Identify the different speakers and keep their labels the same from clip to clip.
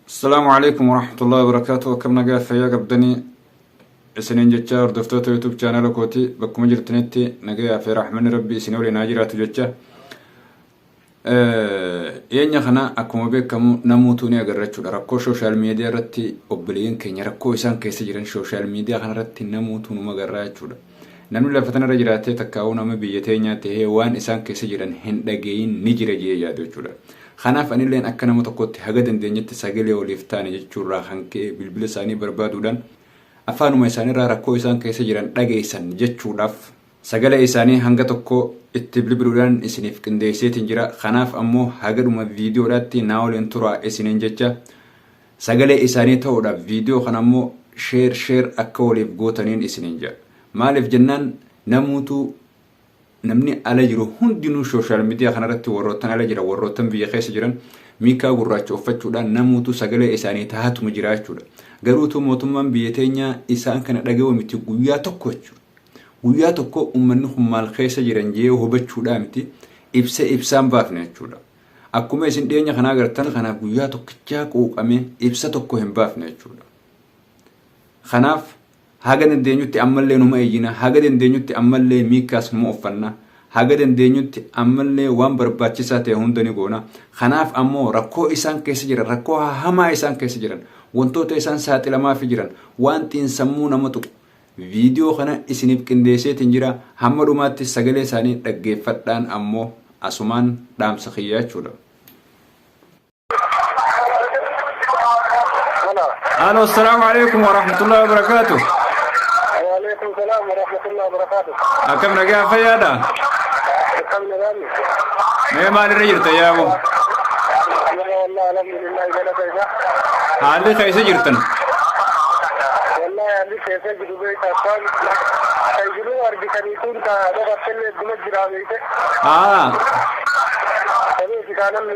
Speaker 1: Assalaamu alaikum warahmatullahi wabarakatuh. Akkam nagaa fayyaa qabdanii isiniin jecha hordoftoota YouTube chaanala kooti bakkuma jirtanitti nagayaa fi rahmanni rabbi isin waliin haa jiraatu jecha. Dhiyeenya kana akkuma beekamu namuutuu ni agarra jechuudha. Rakkoo sooshaal miidiyaa irratti obboleeyyan keenya rakkoo isaan keessa jiran sooshaal miidiyaa kana irratti namuutuu numa agarra jechuudha. Namni lafa tanarra jiraatee takkaa'uu nama biyya teenyaa tahee waan isaan keessa jiran hin dhageeyin ni jira jee yaadu jechuudha. Kanaaf anilleen akka nama tokkotti haga dandeenyetti sagalee waliif taane jechuurraa kan ka'e bilbila isaanii barbaaduudhaan afaanuma isaaniirraa rakkoo isaan keessa jiran dhageessan jechuudhaaf sagalee isaanii hanga tokko itti bilbiluudhaan isiniif qindeesseetiin jira. Kanaaf ammoo haga dhuma viidiyoodhaatti naa waliin turaa isiniin jecha sagalee isaanii ta'uudhaaf viidiyoo kana ammoo sheer sheer akka waliif gootaniin isiniin jedha. Maaliif jennaan namuutu namni ala jiru hundinuu sooshaal miidiyaa kanarratti warroottan ala jira warroottan biyya keessa jiran miikaa gurraacha uffachuudhaan namuutu sagalee isaanii tahatuma jira jechuudha. Garuutu mootummaan biyya teenyaa isaan kana dhaga'u miti guyyaa tokko jechuudha. Guyyaa tokko uummanni kun maal keessa jiran jee hubachuudhaa miti ibsa ibsaan baafne jechuudha. Akkuma isin dhiyeenya kanaa agartan kanaaf guyyaa tokkichaa quuqamee ibsa tokko hin baafne jechuudha. Kanaaf haga dandeenyutti ammallee numa iyyina, haga dandeenyutti ammallee miikkaas numa uffanna, haga dandeenyutti ammallee waan barbaachisaa ta'e hunda ni goona. Kanaaf ammoo rakkoo isaan keessa jiran, rakkoo hamaa isaan keessa jiran, wantoota isaan saaxilamaafi jiran, waan xiinsammuu nama tuqu, viidiyoo kana isiniif qindeesseetiin jira. Hamma dhumaatti sagalee isaanii dhaggeeffadhaan ammoo asumaan dhaamsa kiyyaa jechuudha. Alo, assalaamu alaikum wa rahmatullahi wa barakaatuh.
Speaker 2: Waalaikum salaam wa rahmatullahi wa barakatuh.
Speaker 1: Akkam nagaa fayyaadha?
Speaker 2: Akkam nagaani?
Speaker 1: Mee maalirra jirta yaabo?
Speaker 2: Wallahi alhamdulillah galata isaa.
Speaker 1: Haalli keessa jirtan?
Speaker 2: Wallahi haalli keessa jiru beekta akkaan kan jiru argitanii tun ta dhokattellee idduma jira beekte.
Speaker 1: Aa,
Speaker 2: Kalee kaa namni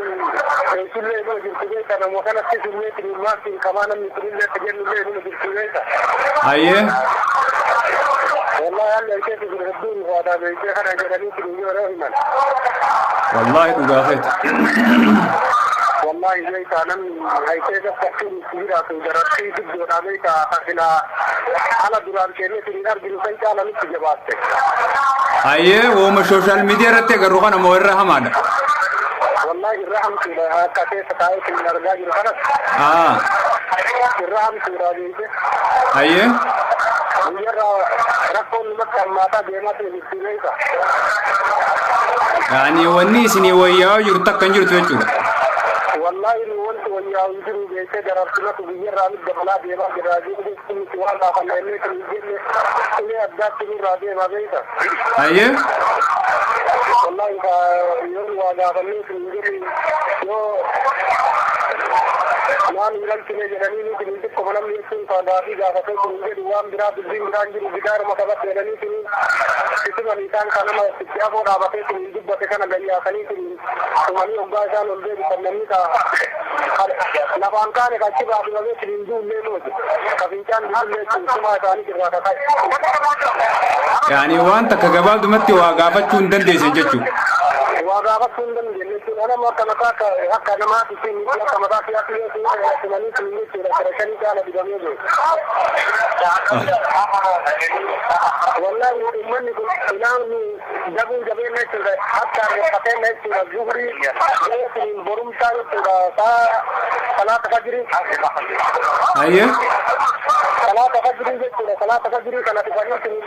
Speaker 2: keessullee inuma jirtu beekta nama kanatti sullee tiriimmaatti kamaa namni kunillee akka jennullee inuma jirtu beekta.
Speaker 1: Hayyee.
Speaker 2: Wallahi haalli an keessa jiru hedduu ulfaataa beektee kana jedhanii tiriin yeroo himan.
Speaker 1: Wallaahi dhugaa keeti.
Speaker 2: Wallahi beektaa namni haytee gaffatti itti jiraatu darartii guddoodha beektaa tasilaa haala duraan keenya tiriin arginu san caala nutti jabaatte.
Speaker 1: Hayyee wooma sooshaal miidiyaa irratti agarru kana moo irra hamaadha?
Speaker 2: Wallahi irra hamtuudha akka keessa taa'ee tiriin argaa jiru kanas.
Speaker 1: Aa,
Speaker 2: Irra hamtuudha beekte.
Speaker 1: Hayyee.
Speaker 2: Guyyarraa rakkoon numatti hammaataa deemaa ture jirti beekta.
Speaker 1: Yaani wanni isinii wayyaa'aa jiru takka hin jirtu jechuudha.
Speaker 2: Wallahi nu wanti wayyaa hin jiru beektee darartumatu biyyarraa nu dabalaa deemaa jira. Jechuun nuti waan laafanna illee kan hin jenne ulee addaatti nurraa deema beekta.
Speaker 1: Hayyee.
Speaker 2: Wallahi ka yoo nu waa gaafannee kan hin jenne yoo waan hin galchine jedhanii nuti hin xiqqoma namni jechuun ka gaafii gaafatee kan hin jedhu waan biraa dubbiin biraa hin jiru gidaaruma qabate jedhanii isiman isaan kan nama itti afoo dhaabatee kun dubbate kana gayyaasanii kun tumanii hoggaa isaan ol deebisan namni ka lafaan kaane ka achi baafimamee kun hin duullee nuti ka fincaan duullee kun tumaa isaanii irraa kaka'e.
Speaker 1: Yaani waan takka gabaabdumatti waa gaafachuu hin dandeessan jechuudha.
Speaker 2: Waa gaafachuu hin dandeenye jechuudha. Nama akka mataa akka namaatti miti akka mataa siyaasa yoo tumanii kun jechuudha. Kira shanii caala dibamee jiru. Wallahi uummanni kun ilaamni jabuu jabeenya jechuudha. Akka reeffateenya jechuudha. Zuhrii jechuun borumtaa jechuudha. Saa salaata fajrii.
Speaker 1: Hayyee.
Speaker 2: Salaata fajrii jechuudha. Salaata fajrii kana dhufanii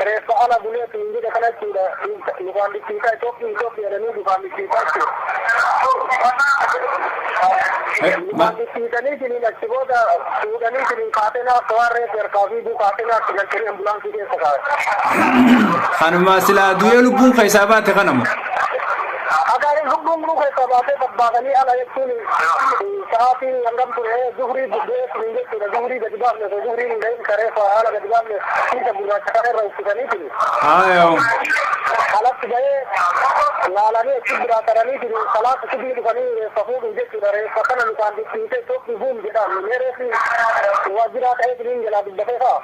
Speaker 2: reeffa ala bulee kun jedhe kana jechuudha. Lufaan dhikkiisaa Itoophiyaa Itoophiyaa jedhanii lufaan dhikkiisaa jechuudha. Lufaan dhikkiisanii siniin achi booda fuudhanii siniin kaatenaa akka waan reeffa harkaa fiiguu kaatenaa achi galchanii ambulaansii keessa kaa'an.
Speaker 1: Kanuma silaa du'ee lubbuun keessaa baate kanama.
Speaker 2: Agaarin lubbuun nuu keessaa baatee babbaasanii ala jechuun sa'aatii hangam ture zuhrii buddee tuni jechuudha. Zuhrii gadi baafne osoo zuhriin hin gahin kareeffa haala gadi baafne isa gurraacha kana irra uffisanii tuni.
Speaker 1: Haayoo.
Speaker 2: Alatti bahee laalanii achi biraa taranii tuni salaata subii dhufanii reeffa fuudhuuf jechuudha. Reeffa kana lukaan dhidhiitee tokki buun jedhaan mee reeffi waajjiraa ta'ee tuniin jalaa dubbatee fa'a.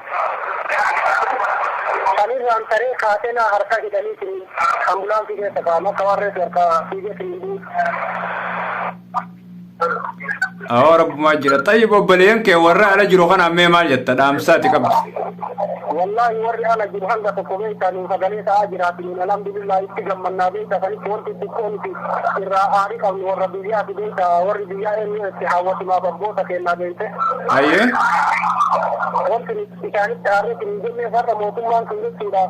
Speaker 2: Kanirraan taree kaatenaa harka hidhanii tuni ambulaansii keessa kaa'an akka waan reeffi harkaa fiigee tuni bu'u.
Speaker 1: Awoo, rabbumaa jira. Tayyib, obboleeyyan kee warra ala jiru kana mee maal jetta, dhaamsaati qabdu?
Speaker 2: Wallahi warri ala jiru hanga tokko beektaa nuun sagalee ta'aa jiraatiniin, alhamdulillah, itti gammannaa. Beektaa, sanitti wanti xiqqoo nuti irraa aarii qabnu warra biyyaati. Beektaa, warri biyyaa eenyu itti hawwatumaaf abboota kennaa, beekte.
Speaker 1: Ayyee.
Speaker 2: Wanti nuti isaanitti aarreetti hin jennee, farra mootummaan kun jechuudha.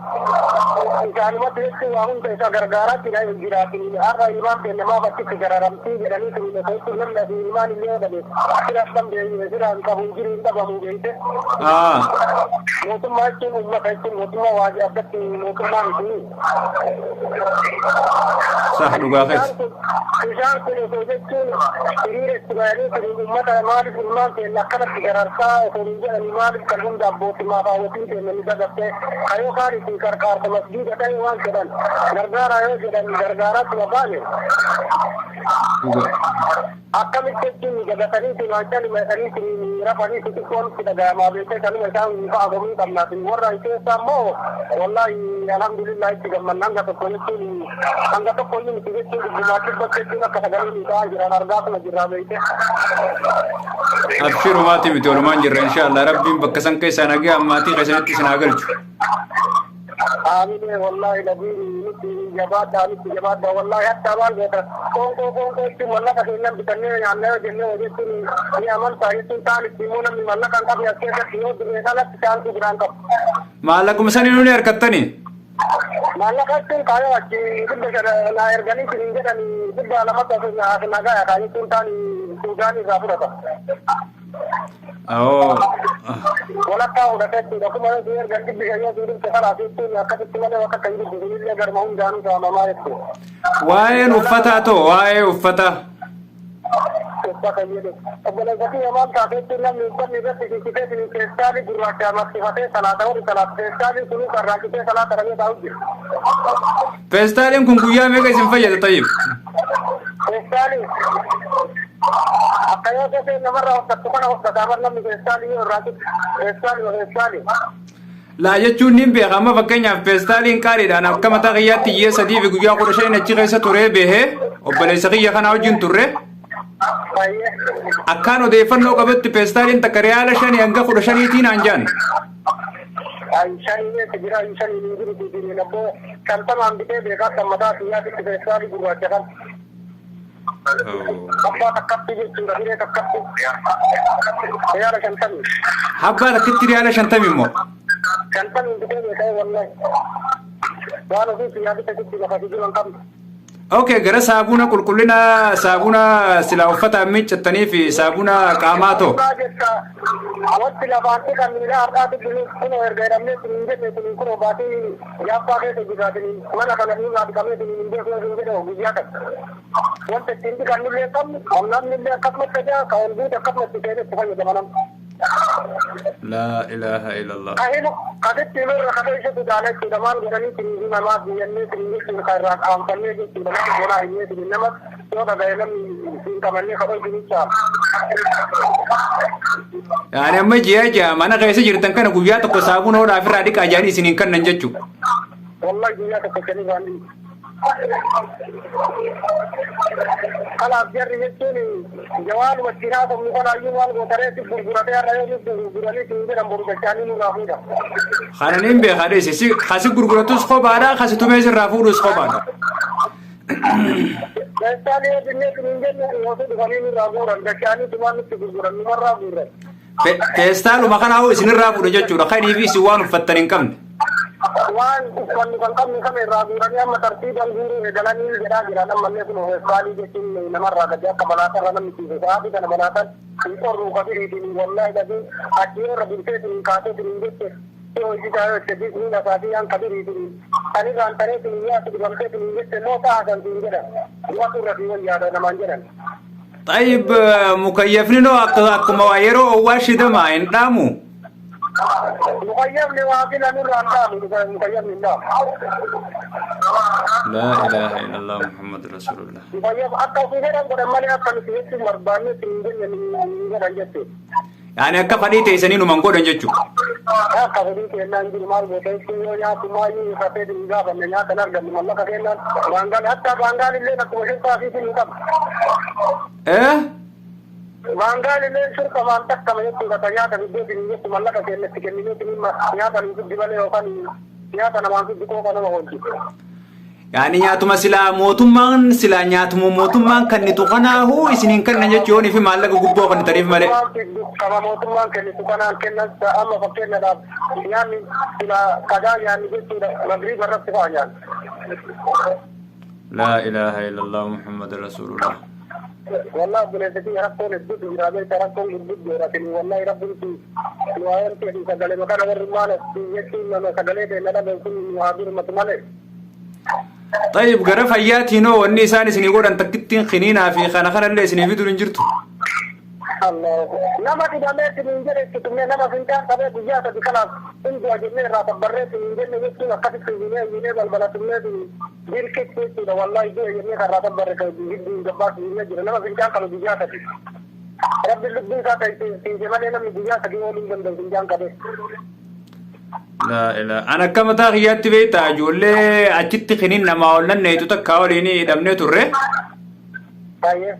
Speaker 2: Isaanumatti jechuun waa hunda isa gargaaraa jira jiraatiniin, har'a ilmaan keenya maaf achitti gararamtii jedhanii tuni osoo jechuun, namni asii ilmaan illee yoo dhabe sira dhabde sira hin qabu, hin jiru, hin dhabamu, beekte. Mootummaa jechuun uummata jechuun, mootummaa waa addatti mootummaa miti.
Speaker 1: Sah, dhugaa keessa.
Speaker 2: Isaan kun osoo jechuun hiriira itti bayanii tuni, uummata maaliif ilmaan keenya akkanatti gararsaa osoo hin jedhanii, maaliif kan hunda abbootimaaf hawwatiin keenya ni dagatte kayoo kaan itti qarqaarsa masgiida ta'e waan jedhan gargaaraa yoo jedhan gargaaraatuma baane. Akkamitti jechuun ni dagatanii waan calima jedhanii rafanii xixiqqoon itti dhaga'amaa, beektee, kanuma isaan fa'a komii qabnaatiin. Warra keessa immoo wallahi alhamdulillah itti gammanna. Hanga tokko jechuun, hanga tokko iyyuu miti jechuun, dhibbumaa dhibba jechuun akka sagalee ni ta'aa jiran argaatuma jirraa, beekte.
Speaker 1: Abshiru, maatii miti, walumaan jirra inshallah. Rabbiin bakka san keessaa nagee ammaatii keessanitti isin haa galchu.
Speaker 2: Aamine, wallahi nabii nuti jabaadhaa, nuti jabaadhaa. Wallahi hatta maal goota, qoonqoo qoonqoo jechuun mallaqa keenyan bitannee nyaannee yoo jennee jechuun ni amantaa jechuun taan itti immoo namni mallaqa hin qabne as keessatti yoo dirree kanatti taantu biraan qabu.
Speaker 1: Maallaquma sanii nuni harkattanii?
Speaker 2: Maallaqa jechuun kaayoo achi 500 naa erganii siniin jedhanii, 200tti as nagaya kaa jechuun taan Suudaan irraa fudhata.
Speaker 1: Awoo.
Speaker 2: Walakkaa fudhata jechuudha. 1000 yoo si ergan, 500 yoo si dhufte kalaas jechuun akkasitti malee bakka akka hin jirtu sunillee garma hundaanuu saamamaa jechuudha.
Speaker 1: Waa'een uffataa too, waa'ee uffataa.
Speaker 2: Uffata jedhu. Obboleessa kiyya, maal taate jechuun, namni uffanni irratti sikkisee sinin feestaalii gurraacha maqsifatee salaata, warri salaata feestaalii sunuu karraaqisee salaata dhabee taa'u jira.
Speaker 1: Feestaaliin kun guyyaa meeqa isin fayyada, Tayyib?
Speaker 2: Feestaalii akka yoo ta'e namarraa uffattu kana uffataa bar, namni feestaalii yoo irraa citte feestaalii feestaalii.
Speaker 1: Laa jechuun niin beeka. Amma fakkeenyaaf feestaaliin qaaliidhaan akka mataa kiyyaatti ji'a 3 fi guyyaa 15 achi keessa turee bahee, obboleessa kiyya kanaa wajjin turre. Akkaan odeeffannoo qabutti feestaaliin takka riyaala 5 hanga 15tiin aan jaan.
Speaker 2: Shanii keessa jira, shanii hin jiru jiru abboo, 50n bitee beekaa kan mataa kiyyaatitti feestaalii gurraacha kan. Abbaa takkatti jechuudha, hiree takkatti. Riyaala 50.
Speaker 1: Abbaa takkitti riyaala 50 immoo.
Speaker 2: 50n bitee beekaa wallahi. Waan ofii kiyyaa bitachutti lafa jiru hin qabne.
Speaker 1: Okay, gara saabuna qulqullina, saabuna silaa uffataan miiccattanii fi saabuna qaamaa too.
Speaker 2: Wanti lafaan dhiqan miila har'aati kunoo erga jedhamnee kun hin jenne kun kunoo baatii jaaffaa keessa jiraatin, mana kana nurraa dhiqamee kun hin beeku hin jedhe guyyaa kana. Wanta ittiin dhiqannullee hin qabnu, namni illee akkasumatti tajaa ka ol guute akkasumatti seenee itti fayyadama namni.
Speaker 1: Laa ilaaha illallah.
Speaker 2: Kahimu kasitti himerra kasa ishetu caala jechuudha. Maal godhanii tiriirii namaaf biyyannee tiriirii jechuudha, kan irraa qaanfannee jechuudha, maal goonaa hinnee tiriin nama yoo dhagaye namni hin qabannee ka dhoytu ni caala.
Speaker 1: Yaani amma ji'a 6 mana keessa jirtan kana guyyaa tokko saabuna hodhaa ofirraa dhiqaa jedhanii isin hin kennan jechuudha.
Speaker 2: Wallahi guyyaa tokko shanii waan kanaaf jarri jechuun jawaaluma ittiin haasofnu kanaayyuu maal gootaree si gurguratee, har'a yoo nutti gurguranii siin jedhan, boru dachaanii nurraa fuudha.
Speaker 1: Kana niin beekaa dheesse, si kasi gurguratus kophaadha, kasi tumee sirraa fuudhus kophaadha.
Speaker 2: Meeshaalee yoo binnee sun hin jenne yoo dhufanii nurraa guuran, dachaanii tumaan nutti gurguran, numarraa guuran.
Speaker 1: Feestaaluma kanaa isinirraa fuudha jechuudha. Kanii fi isin waan uffattan hin qabne.
Speaker 2: Waan uffannu kan qabnu kana irraa guuranii amma tartiiban guuruu eegalanii jedhaa jiran. Ammallee kun feestaalii jechuun namarraa gadi akka balaatarra namni ciise sa'aatii kana balaatan hin qorruu kabiriitiin. Wallaahi dhabii achi yoo irra bulteetiin hin kaateetiin hin jette yoo hojii yoo itti ni lafaatii aan kabiriitiin kan irraan tareetiin hin yaatu dhibamteetiin hin jette immoo ta'a kan siin jedhan du'atu irra fi wayyaadha namaan jedhan.
Speaker 1: Tayyib, mukayyafni noo akkuma yeroo owwaa shidama hin dhaamu.
Speaker 2: Mukayyafni waa filan irraa hin dhaamu, mukayyafni hin dhaamu.
Speaker 1: Laa ilaaha illallah Muhammad Rasulullah.
Speaker 2: Mukayyaf akka ofii fedhan godhan malee akka nuti jechuun barbaanne hin jenne hin godhan jechuudha.
Speaker 1: Yaani akka fadhii teessanii numan godhan jechuudha.
Speaker 2: Akka fedhii kennaan jiru maal goota jechuun, yoo nyaatu maayyuu irratee hin gaafanne, nyaata hin arganne, mallaqa kennaan baangaan hatta baangaan illee akkuma shirtaa fi hin qabu.
Speaker 1: Eh?
Speaker 2: Baangaalee shirkamaan takkama jechuudha nyaata biddeetiin jettu mallaqa keenyatti kennineetiin nyaata nuti malee yookaan nyaata namaan fiddi qooqa nama oolchisu.
Speaker 1: Yaani nyaatuma silaa mootummaan silaa nyaatuma mootummaan kennitu kanaahu isiniin kennan jechuun fi maallaqa gubboo kennitaniif malee.
Speaker 2: Kama mootummaan kennitu kanaan kennan amma fakkeenyaadhaaf nyaanni silaa kadaa nyaanni jechuudha magriiba irratti fa'a nyaanni.
Speaker 1: Laa ilaaha illallah Muhammad Rasulullah.
Speaker 2: Wallahi obboleessa kiyya rakkoon hedduutu jira beekta rakkoon gurguddoodha wallahi rabbiin nu haa elkeefi sagalee kana warri maal jechuun nama sagalee keenya dhabe kun nu haa birmatu malee.
Speaker 1: طيب gara fayyaatiinoo wanni isaan isinii godhan takkittiin kiniinaa fi kana kanallee isinii fiduun hin jirtu.
Speaker 2: Nama dhibamee isiniin jedhe itti tumnee nama fincaan qabee guyyaa sadi kanaaf hin du'a jennee irraa tabbarree isiniin jenne jechuun akkasitti iyyinee iyyinee balbala tumnee dirqitti jechuudha wallahi du'e jennee karraa tabbarre gidduun gabbaas iyyinee jira nama fincaan qabe guyyaa sadi. Rabbi lubbuun isaa ta'e siise malee namni guyyaa sadi ooluu hin danda'u fincaan qabee.
Speaker 1: Laa ilaa an akka mataa kiyyaatti beektaa ijoollee achitti kiniin namaa ol nanneetu takka waliin hidhamnee turre.
Speaker 2: Baay'ee.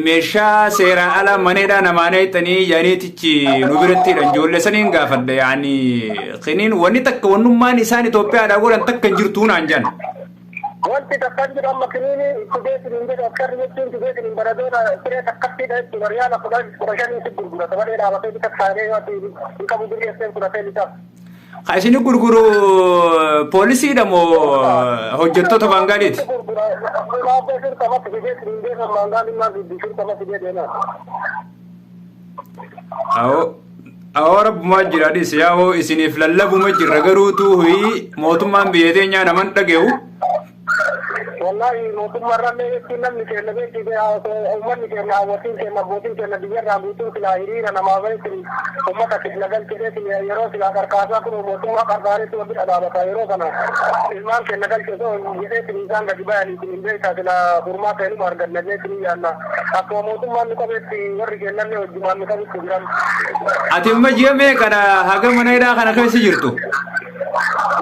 Speaker 1: Meeshaa seeraan ala maneedhaa namaa neexanii yaaniitichi nu biratti hidhan ijoollee saniin gaafadha yaani kiniin wanni takka wannummaan isaan Itoophiyaadhaa godhan takka hin jirtuu naan jedhan.
Speaker 2: Wanti takka hin jiru amma kiniini tubeetiin hin jedhu akkarri jechuun tubeetiin hin baradoona siree takkattiidha jechuudha riyaala 15 si gurgurata malee dhaabatee bita saaree hin qabu birrii fudhatee bita.
Speaker 1: Ka isin gurguru poolisiidha moo hojjettoota baangaaliiti?
Speaker 2: Dhaabbee shirkamatti fideetiin hin deeman baangaaliin maal fiddi shirkamatti fidee deeman.
Speaker 1: Awoo rabbumaa jira dhis yaa'oo isiniif lallabuma jirra garuutu huyi mootummaan biyya teenyaa naman dhage'u.
Speaker 2: Wallahi mootummaarrallee jechuun namni keenya beeksise uummanni keenya hawwatiin keenya abbootiin keenya biyyarraa guutuu silaa hiriira namaa baheetiin uummata keenya galcheetiin yeroo silaa qarqaasaa kun mootummaa qarqaareetti wal bira dhaabata yeroo kana ilmaan keenya galche osoo jedheetiin isaan gadi bayaniitiin hin beekaa silaa furmaata inuma arganna jeetiin yaanna akkuma mootummaan nu qabeetti warri keenyallee hojjumaan nu qabutti jiran.
Speaker 1: Ati amma ji'a meeqadha haga mana hidhaa kana keessa jirtu?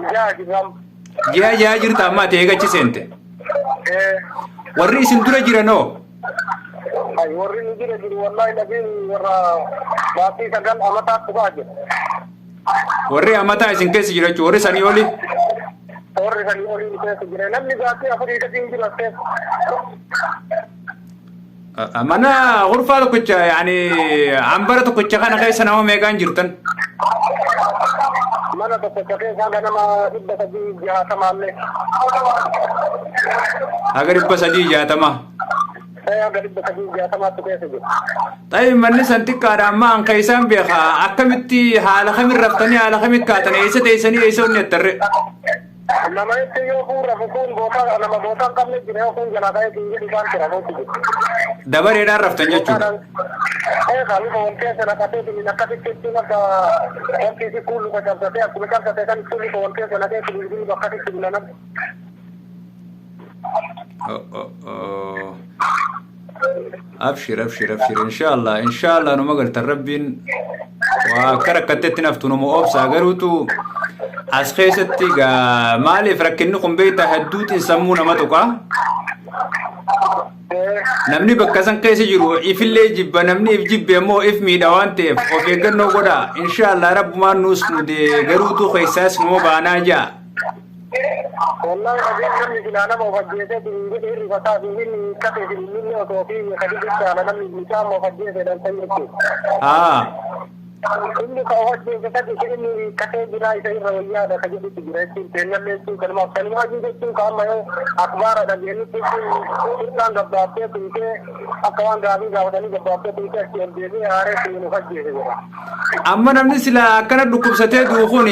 Speaker 2: Ji'a jirram.
Speaker 1: Ji'a ja'a jirta amma ati eegachi seente. Warri isin dura jiranoo?
Speaker 2: Warri nu jira jiru wallahi lafiin warra baatii 9 amataa dhufaa jira.
Speaker 1: Warri amataa isin keessa jira jechuudha warri sanii oli?
Speaker 2: Warri sanii olii nu keessa jira namni baatii 4 gadi hin jiru as keessa.
Speaker 1: Mana gurfaa tokkicha yaani hambara tokkicha kana keessa nama meeqaan jirtan?
Speaker 2: Mana tokkicha keessa haga nama 360 illee.
Speaker 1: Haga 360.
Speaker 2: Haga 360tti keessa jiru.
Speaker 1: Ta'i manni san xiqqaadha amma an kan isaan beeka akkamitti haala kamin raftanii haala kamin kaatan eessa teessanii eessa onni attarre?
Speaker 2: Nama jechuun yoo kun rafu kun bootaa nama bootaa hin qabne jira yoo kun jalaa ka'ee siin jedhu isaan jira mootii jiru.
Speaker 1: Dabareedhaan raftan jechuudha.
Speaker 2: Egaa luka wal keessa naqatee siin akkasitti jechuun akka wanti isi kun luka cabsatee akkuma cabsatee kan kun luka wal keessa naqee siin akkasitti bula namni.
Speaker 1: Abshir abshir abshir inshallah inshallah numa galtan rabbiin waa akka rakkattetti naftu numa obsaa garuutu as keessatti gaa maaliif rakkinni kun beektaa hedduutiin sammuu nama tuqa. Namni bakka san keessa jiru ifillee jibba namni if jibbe immoo if miidha waan ta'eef of eeggannoo godha inshallah rabbumaan nuus nu garuutu keessaas numa baanaa jaa.
Speaker 2: Wallahi dhabiin namni silaa nama of ajjeesee siin jedhe hirrifataa fi inni hiikkatee fi inni osoo fi kadi jechaadha namni mucaan of ajjeesee dhan san jechuudha. Inni ka of ajjeese sadi inni hiikkatee jira isa irra wayyaadha ka jedhutti jira jechuun teennallee jechuun kanumaaf kanumaa jechuun ka amma yoo akbaara dhageenyutti jechuun hir'aan gabbaattee tuutee akka waan gaafii gaafatanii gabbaattee tuutee achi ol deebi'ee haaree siin of ajjeese jedha.
Speaker 1: Amma namni silaa akkana dhukkubsatee du'u kun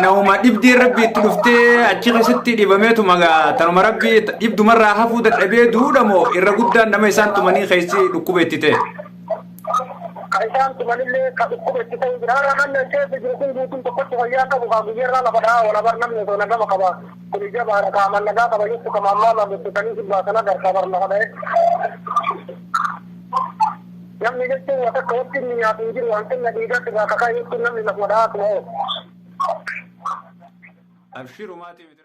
Speaker 1: namuma dhibdee rabbi itti dhuftee achi keessatti dhibameetuma tanuma rabbi dhibdumarraa hafuu dadhabee du'uudha moo irra guddaan nama isaan tumanii keessi dhukkuba itti ta'e?
Speaker 2: Ka isaan tumanillee ka dhukkuba itti ta'u jira. Har'a namni keessa jiru kun guutuun tokkotti fayyaa qabu kaa guyyaarraa lafa dhahaa wala bar namni osoo nagama qaba. Kun jabaadha qaamaan nagaa qaba jettu kama ammaa mallattanii si baasan agartaa bar lafa dha'e. Namni jechuun waan takka wanti inni nyaatu hin jiru hanqina dhiigaatti baa kakaa jechuun namni lafa dhahaa tuma oolu.
Speaker 1: Abshiru maatii miti.